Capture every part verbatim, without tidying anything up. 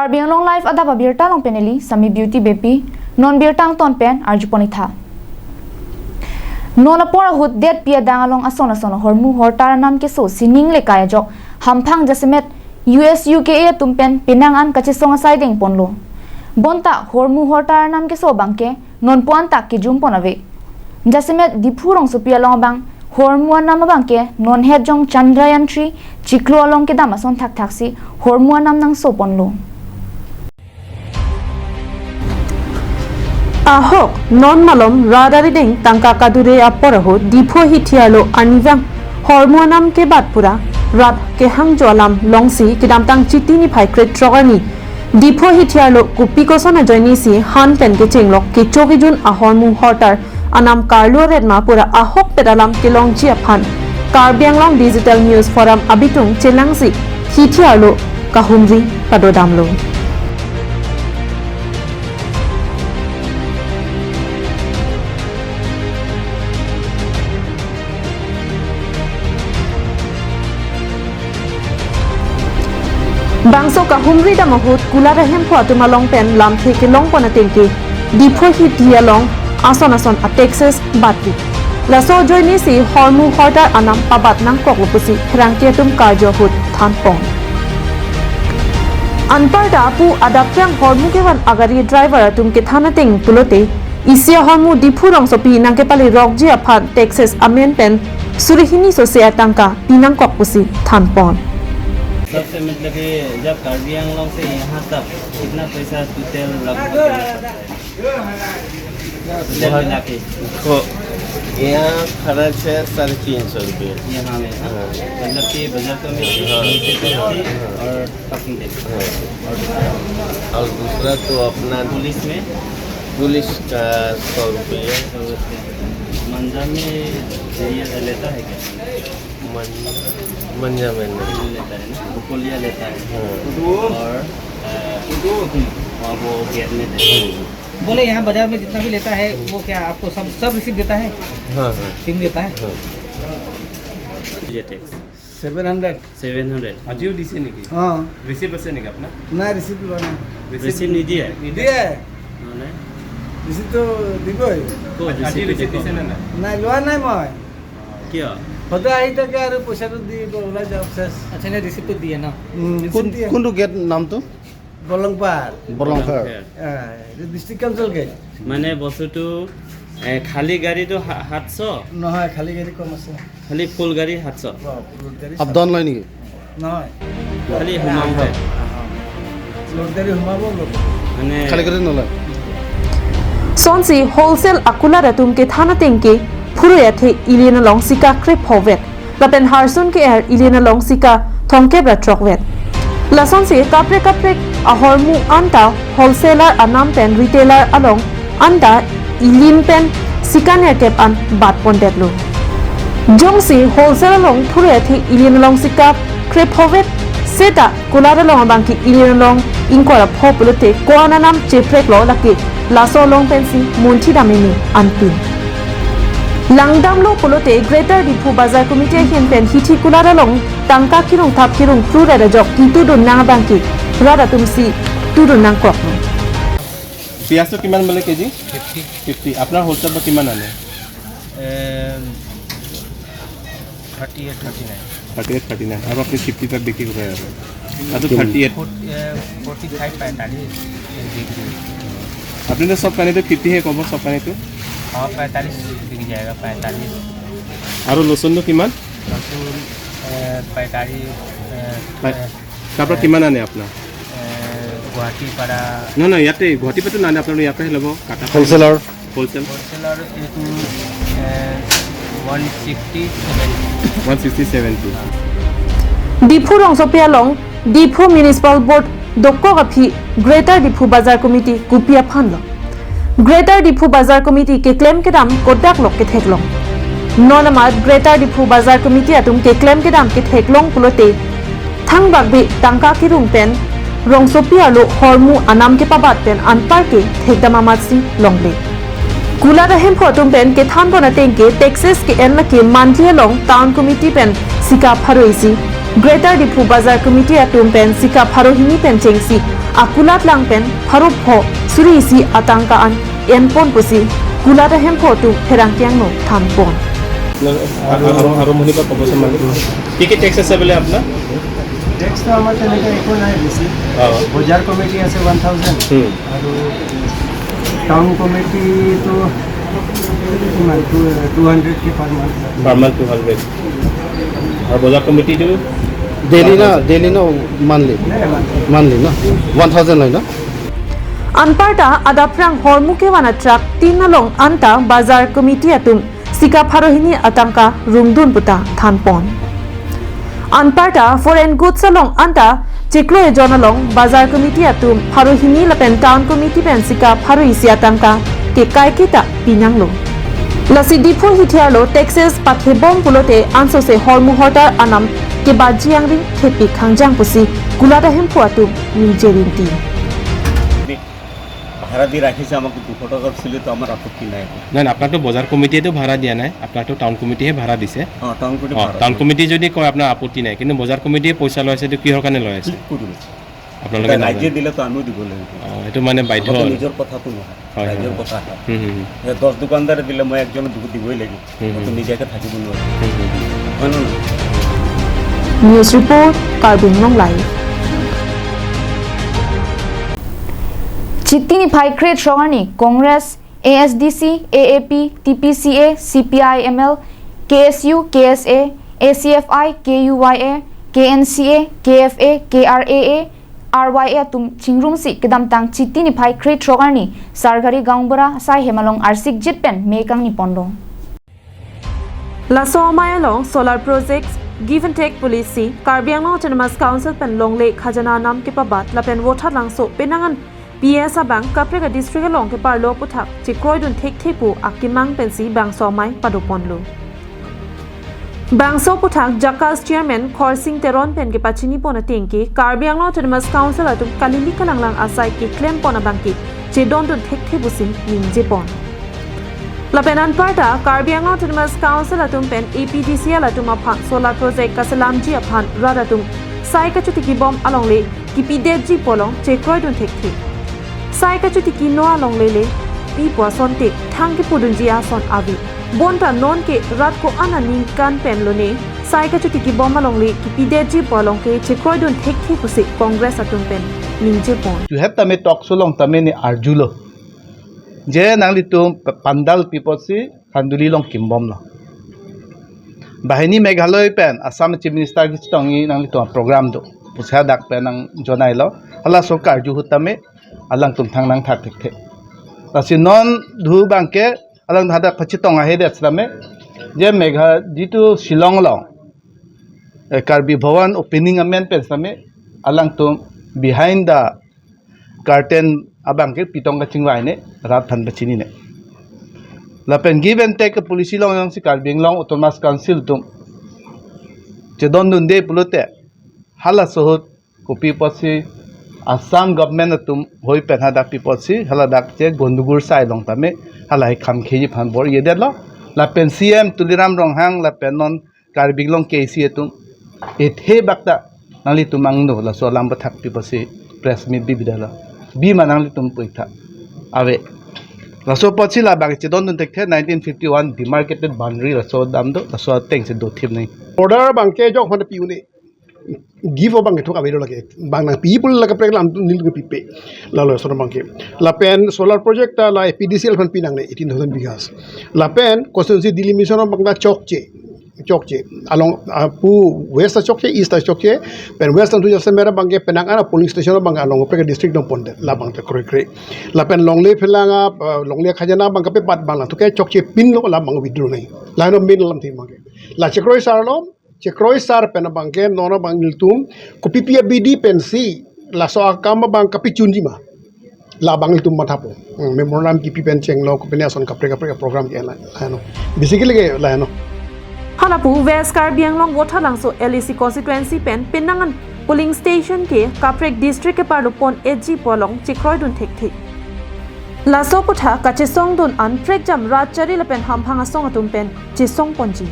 Karbi Anglong Live adap abirta along pen neli Sami Beauty Beypi, non birta angton pen arjupon-ik tha. Non apor ahut detpi adang along ason ason ahormu hortar anam keso sining lekai ajok hamphang jasemet U S U K A atum pen penang an kachesong asai dengponlo. Bonta hormu hortar anam keso abangke nonpu an ta kejum pon ave. Jasemet Diphu rongsopi along abang hormu anam abangke non het jong Chandrayaan three chiklo along kedam ason thakthaksi hormu anam nangsoponlo. Ahok non malom rat arideng tangka kadure apor ahut Diphu hithi arlo arnivang hormu anam kebat pura rat kehangjo alam longsi kedamtang Chiti niphai krethrok arni Diphu hithi arlo kopi koson ajoinesi han pen kechenglok kecho kejun ahormu hortar anam karlu aret ma pura ahokpet alam kelongji aphan Karbi Anglong Digital News Forum abitung chelangsi hithi arlo kahumri padodamlo. Bangso kahumri dam ahut Kulat ahemphu atum along pen lamthe kelongpon atengke Diphu hithi along ason ason a taxes batpi. Laso ajoinesi hormu hortar anam pabat nangkoklo pusi pherangke atum karjo ahut thanpon. Anparta pu adapprang hormu kevan agari driver atum kethan ateng pulote isi ahormu Diphu rongsopi nangkepale rokji aphan taxes amen pen suri hini sose atangka pinangkok pusi thanpon. सबसे मतलब ये जब कार्बी आंगलोंग से यहाँ तक कितना पैसा टोटल लगभग मिल सकता है? टोटल मिला के। तो यहाँ खर्च है साढ़े तीन सौ रुपये। यहाँ में, हाँ? हाँ। मतलब कि बाजार का में हाँ। नीचे से हाँ। और पार्किंग टैक्स। हाँ। और और दूसरा तो अपना पुलिस में? पुलिस का सौ रुपये। सौ रुपये। मंजा में ये लेता है क्या? मन-, मंजा में नहीं। नहीं लेता है ना, बकोलिया लेता है। हाँ। और, अ, वहाँ वो गेट में देता है। हम्म। बोले यहाँ बाजार में जितना भी लेता है, वो क्या आपको सब, सब रिसीट देता है? हाँ, हाँ। सिम देता है? हाँ। ये tax. Seven hundred. Seven hundred. আজিও দিছে নেকি? हाँ। ৰিচিপ্ট আছে নেকি আপোনাৰ? নাই, ৰিচিপ্ট লোৱা নাই। ৰিচিপ্ট নিদিয়ে? নিদিয়ে। লোৱা নাই? ৰিচিপ্টটো দিবই। ক'ত আজি ৰিচিপ্ট ৰিচিপ্ট দেখুৱাওক? দিছে নে নাই? নাই, লোৱা নাই মই। কিয়? সদায় আহি থাকে আৰু পইচাটো দি ওলাই যাওক, শেষ। আচ্ছা, এনে ৰিচিপ্টটো দিয়ে ন? উম, কোন, ৰিচিপ্ট দিয়ে। কোনটো গেট নামটো? বলংপাৰ। বলংপাৰ। বলংপাৰ। আহ, এইটো ডিষ্ট্ৰিক্ট কাউন্সিল গেট। মানে বস্তুটো, এ, খালী গাড়ীটো সা-, সাতশ? নহয়, খালী গাড়ী কম আছে। খালী ফুল গাড়ী সাতশ? অ, ফুল গাড়ী আপ ডাউন লয় নেকি? নহয়। খালী সোমাওঁতে? আহ, লোড গাড়ী সোমাব, লোড। মানে খালী গাড়ী নলয়? Sonsi wholesale akulat atum kethan atengke phurui athe ilian along sika krephovet. Lapen harsun ke-er ilian along sika thomkep ra throkvet. Lasonsi kaprek kaprek ahormu anta wholesaler anam pen retailer along anta ilian pen sika nerkep an batpondetlo. Jongsi wholesale along phurui athe ilian along sika krephovet seta kulat along abangke ilian along ingkoi ra pho pulote ko-an anam chepreklo, lake laso along pensi munthi dam meme anpin. Langdamlo pulote Greater Diphu Bazar Committee ahin pen hithi kulat along tangka kirung thap kirung phru ra ajok kitudun nang abangke rat atumsi tudun nangkok. পিঁয়াজটো কিমান বোলে KG? Fifty. Fifty. আপোনাৰ হ'লচেল বা কিমান আনে? Uh, thirty eight, thirty nine. Thirty eight, thirty nine. আৰু আপুনি ফিফটি তাত বিক্ৰী কৰে আৰু? তাতো thirty eight. Forty, uh, forty five, পঁয়তাল্লিছ বিক্ৰী। আপুনি তো সব কানিটো ফিফটিহে ক'ব, সব কানিটো? हाँ, पैंतालीस बिक जाएगा, पैंतालीस। আৰু লচুনটো কিমান? লচুন, এ, পাইকাৰী, এ, পাই-, এ, তাৰ পৰা এ, কিমান আনে আপোনাৰ? এ, গুৱাহাটীৰ পৰা। নহয়, নহয়, ইয়াতে গুৱাহাটীৰ পৰাতো নানে, আপোনালোকে ইয়াৰ পৰাহে ল'ব, কাটা হ'লচেলৰ? হ'লচেল। হ'লচেলৰ এইটো, uh, one sixty seventy. One sixty seventy. Diphu rongsopi along Diphu Municipal Board dokok aphi Greater Diphu Bazar Committee kopi aphanlo? Greater Diphu Bazar Committee keklem kedam kodak lok ketheklong? Non amat Greater Diphu Bazar Committee atum keklem kedam ketheklong pulote thangbak be tangka kirung pen rongsopi arlo hormu anam kepabat pen anparke thekdam amatsi longle. Kulat ahemphu atum pen kethanpon atengke taxes ke-en lake monthly along Town Committee pen sika pharo isi, Greater Diphu Bazar Committee atum pen sika pharo hini pen chengsi akulat lang pen pharo pho suri isi atangka an enpon pusi kulat ahemphu atum pherangke angno thanpon. আৰু আৰু আৰু মনিবা ক'বচোন মানে কি কি টেক্স আছে বোলে আপোনাৰ? টেক্সটো আমাৰ তেনেকৈ একো নাই বেছি। অ' বজাৰ কমিটি আছে ওৱান থাউজেণ্ড হুম আৰু টাউন কমিটিটো কিমান? টু টু হাণ্ড্ৰেডকৈ per month. Per month two hundred আৰু বজাৰ কমিটিটো ডেইলি না ডেইলি না মান্থলি? মান্থলি না? ওৱান থাউজেণ্ড লয় না? Anparta adaphrang hormu kevan atrak tin along anta bazar committee atum sika pharo hini atangka rungdun puta thanpon. Anparta foreign goods along anta chiklo ejon along bazar committee atum pharo hini lapen town committee pen sika pharo isi atangka ke kaiketa pinanglo. Lasi Diphu hithi arlo taxes pathebom pulote ansose hormu hortar anam kebaji angring thepi khangjang pusi kulat ahemphu atum ningje rinti. ভাড়া দিয়ে রাখিছে, আমাকে দুশো টাকার সিলে তো আমার আপত্তি নাই। নাই নাই, আপোনাকতো বজাৰ কমিটিয়েতো ভাড়া দিয়া নাই, আপোনাকতো টাউন কমিটিহে ভাড়া দিছে। হ্যাঁ, টাউন কমিটি অ' ভাড়া টাউন দিয়ে। কমিটিয়ে যদি কয় আপোনাৰ আপত্তি নাই, কিন্তু বজাৰ কমিটিয়ে পইচা লৈ আছে, এইটো কিহৰ কাৰণে লৈ আছে? ঠিক কৰি লৈছে। আপোনালোকে এতিয়া ৰাইজে নাজানে? দিলেতো আমিও দিব লাগিব। অ' এইটো মানে বাধ্য আমাৰতো আৰু। নিজৰ কথাটো নহয়, হয়, হয়, ৰাইজৰ হয়। কথা আহে। হুম, হুম, হুম। এতিয়া দহ দোকানদাৰে দিলে মই একজনক দিব- দিবই লাগিব। হুম, হুম। মইতো নিদিয়াকে থাকিব নোৱাৰোঁ, হুম, হুম, হুম। হয় নে নহয়? News report, Karbi Anglong Live. Chitti niphai kre-throk arni Congress, A S D C, A A P, T P C A, C P I M L, K S U, K S A, A C F I, K U Y A, K N C A, K F A, K R A A, R Y A atum chingrumsi kedamtang Chitti niphai kre-throk arni Sargari Gaonbura asai hem along arsik jit pen me kangni ponlo. Laso amei along solar projects, give and take policy, Karbi Anglong Autonomous Council pen longle khajana nam kepabat lapen Vothatlangso penang an P S abang kaprek a district along keparlo aputhak chekroidun thekthe pu akemang pensi bangso amei padoponlo. Bangso aputhak JACAS chairman Khorsing Teron pen kepachinipon ateng ke Karbi Anglong Autonomous Council atum kalili kalanglang asai keklempon abang ke chedondun thekthe pusi ningjepon. Lapen anparta Karbi Anglong Autonomous Council atum pen A P D C L atum aphan solar project kaselamji aphan rat atum sai kachotiki bom alongle kipidetji pu along chekroidun thekthe. Sai kachotiki no alongle le pi pu asonte thang kepudunji ason ave. Bonta nonke rat ko-an aningkan pen lone sai kachotiki bom alongle kipidetji pu along ke chekroidun thekthe pusi Congress atum pen ningjepon. Juhet tame talk show along tame ne arjulo je nanglitum pandal pi apotsi Khanduli along kimbomlo. Banghini Meghalaya pen Assam Chief Minister kachetongji nanglitum program do pusi hadak pen nangjonailo. Halaso karju ahut tame alangtum thangnang thak thekthe. Lasi non dhu abangke alang hadak pachetong ahedet tame je Megha jitu Shillong along eh, Karbi Bhavan opening amen pen tame alangtum behind the curtain abangke pitong kachingvaine rat aphan pachinine. Lapen give and take policy along jongsi Karbi Anglong Autonomous Council atum chedondunde pulote halaso ahut kopi apotsi Assam government atum hoi pen hadak pi apotsi haladak je gondogol sai along tame halahei kham kheji aphan bor-idetlo. Lapen C M Tuliram Ronghang lapen non Karbi Anglong K C atum ethe bakta nanglitum angno laso alam aputhak pi apotsi press meet bibidetlo. Bima nanglitum puitha ave. Laso apotsi labang chedondun thekthe nineteen fifty-one demarcated boundary laso dam do laso atengsi dothip nang. Order abangke jok mana pi une. Give abangke thuk ave do lake. Bang nangpi pu la kaprek alam atum neli pipe. Lalo sono abangke. Lapen solar project ta la A P D C L aphan pinangne eighteen thousand bighas. Lapen constituency delimitation abang ta chokche. Chokche. Along ah, pu west ta chokche, east ta chokche. Pen west antu jasemet abangke penang an a polling station abang along kaprek district dong pondet. Labang ta kroikre. Lapen longle phelang a ah, longle khajana abang kapepat abang la thuke chokche pinlo labang withdraw nai. Lalo main alam thim abangke. La chekroi sar lo, chekroi sar pen abangke non abang nelitum kopipi abidi pensi laso akam abang kapichunji ma. Labang nelitum mathapo. Hmm, memorandum kipi pen chenglo kopine ason kaprek kaprek program ke la, la no. Basically ke la no. Halapu West Karbi Anglong Vothatlangso L A C constituency pen penang an polling station ke kaprek district keparlo pon-etji pu along chekroidun thekthe. Laso aputhak kachesongdun an prekjam rat chari lapen hamphang asong atum pen chesongponji.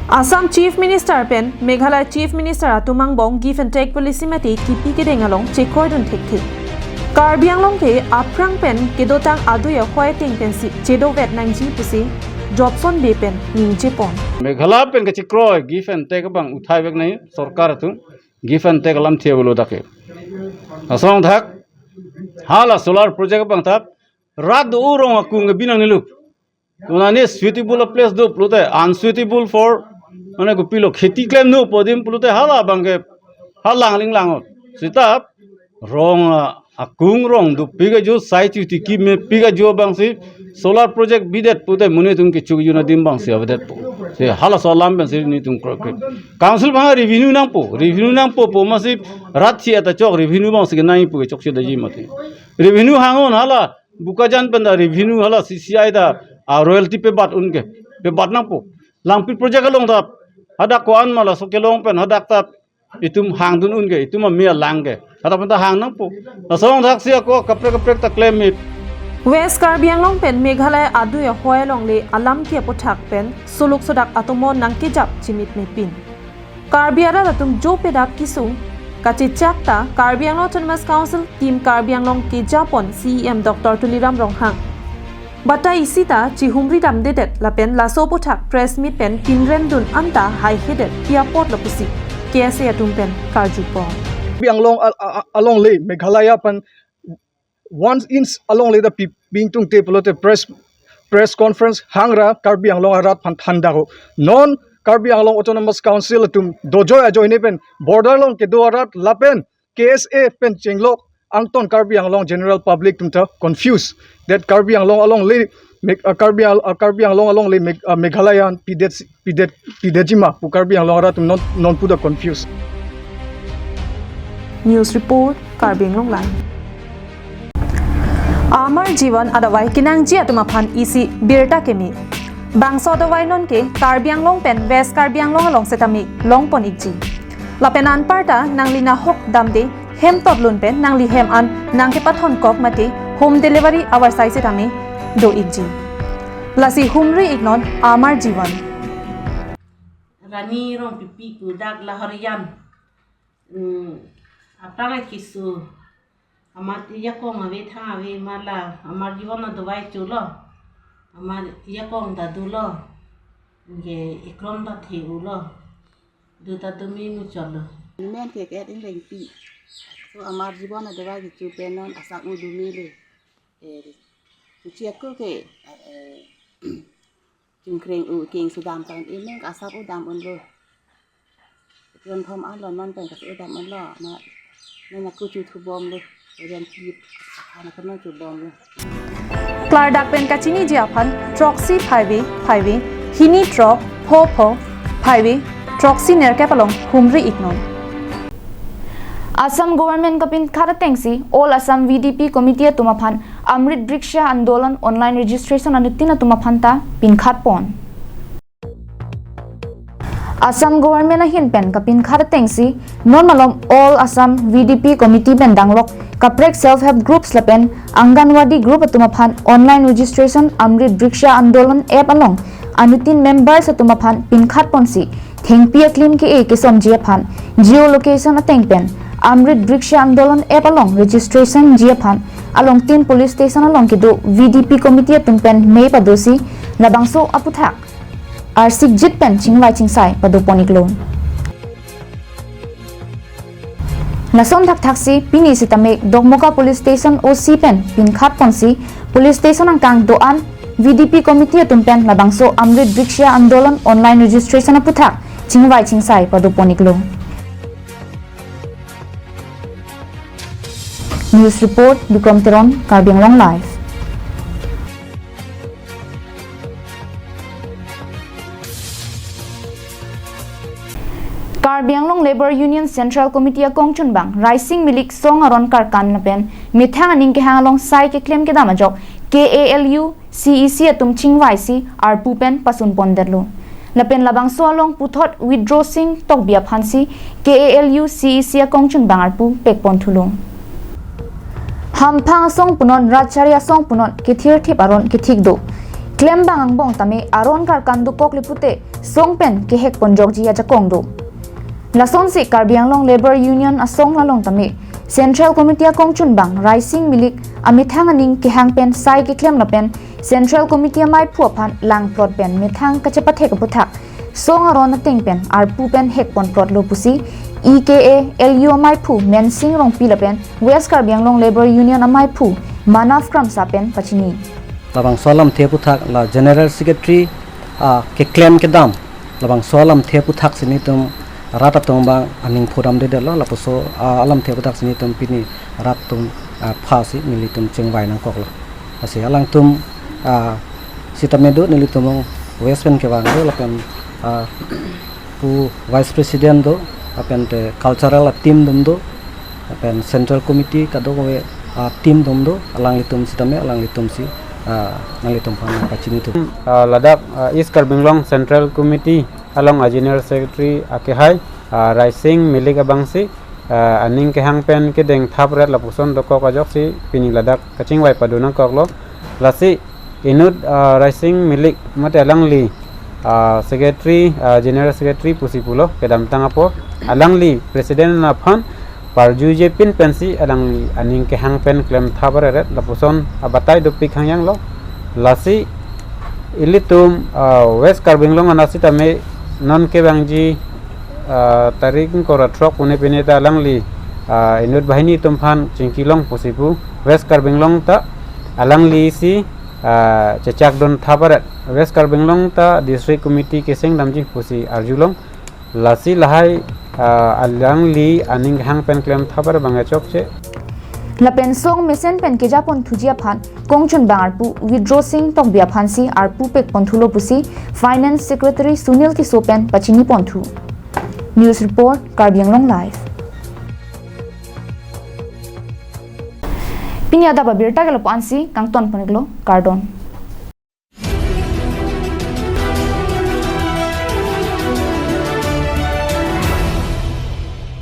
Assam Chief Minister pen Meghalaya Chief Minister atum angbong give and take policy mate kipi kedeng along chekroidun thekthe. Karbi Anglong ke aphrang pen kedotang adui ahoi ateng pensi chedovet nangji pusi Jobson Bey pen ningje pon. Meghalaya pen kachekroi give and take abang uthai vek nangji sorkar atum, give and take alam thia bolo dak ke. Lason thak hala solar project abang thap rat do-o rong akung ke binang nilup. Konane suitable a place do pulote, unsuitable for, mane kopilo, kheti klemnon pu adim pulote hala abang ke halang ling langot. Seta rong a, akung rong dopik ajo, sai chuti kimepik ajo abangsi solar project bidet pulote monit atum kecho kejun adim abangsi avedetpo. Si halaso alam pensi nelitum kroi kroi. Council abang revenue nangpo, revenue nangpo pu amatsi rat thi ata chok revenue abangsi kenangji pu ke chokche daji mati. Revenue hangnon hala Bokajan pen ta revenue hala C C I ta, a, royalty pebat un ke, pebat nangpo. Langpit project along ta hadak ko-an ma laso kelong pen hadak ta itum hangdun un ke, itum ame alang ke, hadak pen ta hang nangpo. Lason thaksi ako kaprek kaprek ta klem-et. West Karbi Anglong pen Meghalaya adui ahoi alongle alam ke aputhak pen suluk sodak atomo nangkejap chimit mepin. Karbi arat atum jope dap kesung kachechak ta Karbi Anglong Autonomous Council Team Karbi Anglong keja pon C E M Doctor Tuliram Ronghang. Bata isi ta chihumri damdedet lapen laso aputhak press meet pen pinrem dun anta haihedet pi apotlo pusi K S A atum pen karju pon. Karbi Anglong al-, a-, a-, alongle Meghalaya pen one inch alongle ta pi-, ping tungte pulote press, press conference hangra Karbi Anglong arat aphan thandako. Non Karbi Anglong Autonomous Council atum dojoi ajoine pen border along kedo arat lapen K S A pen chenglok angton Karbi Anglong general public atum ta confuse that Karbi Anglong alongle Meg-, uh, Karbi Al-, uh, Karbi Anglong alongle Meg-, uh, Meghalaya pidet pidet pidetji ma pu Karbi Anglong arat atum non, non pu ta confuse. News report, Karbi Anglong Live. Amar Jivan adavai kenangji atum aphan isi birta keme. Bangso adavai non ke Karbi Anglong pen West Karbi Anglong along setame long pon ikji. Lapen anparta nangli nahok damde hem totlun pen nangli hem an nangkepathon kok mate home delivery avarsai setame do ikji. Lasi humri iknon Amar Jivan. Rani Rongpipi pu dak Lahorijan. Hmm, aphrang keso. Amat ajakong ave thang ave ma la Amar Jivan adavai cholo. Amat ajakong ta dolo. Anke ekrom ta the-olo. Do ta do me muchotlo. Men ke ke ingrengpi. So Amar Jivan adavai kecho pen non asap un do mele. Eh, kuchi ako ke, eh, chungkreng u keng sudam ta un, ineng asap u dam unlo. Jon thom alo non pen kasu dam unlo. Ma, nena kuchu thubomlo. Jon pit. Ana kano chubomlo. Klardak pen kachiniji aphan throksi phaive phaive, hini throk pho pho phaive, throksi nerkep along humri iknon. Assam Government kapinkhat atengsi All Assam V D P Committee atum aphan Amrit Briksha Andolan online registration anuttin atum aphan ta pinkhat pon. Assam Government ahin pen kapinkhat atengsi non malom All Assam V D P Committee pen danglok kaprek self help groups lapen Anganwadi group atum aphan online registration Amrit Briksha Andolan app along anuttin members atum aphan pinkhat ponsi thengpi aklim ke-e kesomji aphan geolocation ateng pen Amrit Briksha Andolan app along registration ji aphan along tin police station along kedo V D P committee atum pen mei padosi labangso aputhak arsikjit pen chingvai chingsai pado pon iklo. Lason thakthaksi pini sitame Dokmoka Police Station O C pen pinkhat ponsi police station angkang do-an V D P committee atum pen labangso Amrit Briksha Andolan online registration aputhak chingvai chingsai pado pon iklo. News report, Bikrom Teron, Karbi Anglong Live. Karbi Anglong Labour Union Central Committee akongchunbang Raising Milik song aron karkan lapen methang aning kehang along sai keklem kedam ajok K A L U C E C atum chingvaisi arpu pen pasun pondetlo. Lapen labangso along puthot Withdraw Sing Tokbi aphansi K A L U C E C akongchunbang arpu pekpon thulo. Hamphang asong punon, Ratchari asong punon, kethirthip aron kethik do. Klembang angbong tame aron karkan dokok le pute song pen kehek ponjokji ajakong do. Lasonsi Karbi Anglong Labour Union asong along tame Central Committee akongchunbang Raising Milik amethang aning kehang pen sai keklem lapen Central Committee amaiphu aphan langplot pen methang kachepathek aputhak song aron ateng pen arpu pen hekponplotlo pusi E K A L U amaiphu Mensing Rongpi lapen West Karbi Anglong Labour Union amaiphu Manav Kramsa pen pachini. Labangso alamthe aputhak la General Secretary, ah, keklem kedam labangso alamthe aputhak si nelitum rat atum abang aning phodamdedetlo, lapuson, ah, alamthe aputhak si nelitum pini rat atum, ah, aphansi nelitum chingvai nangkoklo. Lasi alangtum, ah, sitame do, nelitum West pen kevang do, lapen, ah, pu Vice President do, lapen te cultural a-team atum do, lapen Central Committee kadokave a-team atum do, alanglitum sitame, alanglitum si, ah, nanglitum aphan pachini thu. Ah, ladak, ah, East Karbi Anglong Central Committee along a-General Secretary akehai, ah, Raising Milik abangsi, ah, aning kehang pen kedeng thapret lapuson dokok ajoksi pini ladak kachingvai pado nangkoklo. Lasi inut, ah, Raising Milik mate alangli, ah, Secretary, ah, General Secretary pusi pulo kedamtang apor, alangli President aphan parjuje pin pensi alangli aning kehang pen klem thapret lapuson abatai dopik hangyanglo. Lasi ilitum, ah, West Karbi Anglong anat sitame non kevangji, ah, tarik ingkoi ra throk pune pine ta alangli, ah, inut banghini atum aphan chingkilong pusi pu, West Karbi Anglong ta alangli si, ah, chechakdun thapret, West Karbi Anglong ta District Committee keseng damji pusi arjulong. Lasi lahai, ah, alangli aning kehang pen klem thapret abang chokche. Lapen song mesen pen kejaponthuji aphan kongchunbang arpu Widro Sing Tokbi aphansi arpu pekponthulo pusi Finance Secretary Sunil Tisso pen pachiniponthu. News Report, Karbi Anglong Live. Pini adap abirta ke lapu-ansi kangtonpon-iklo, kardom.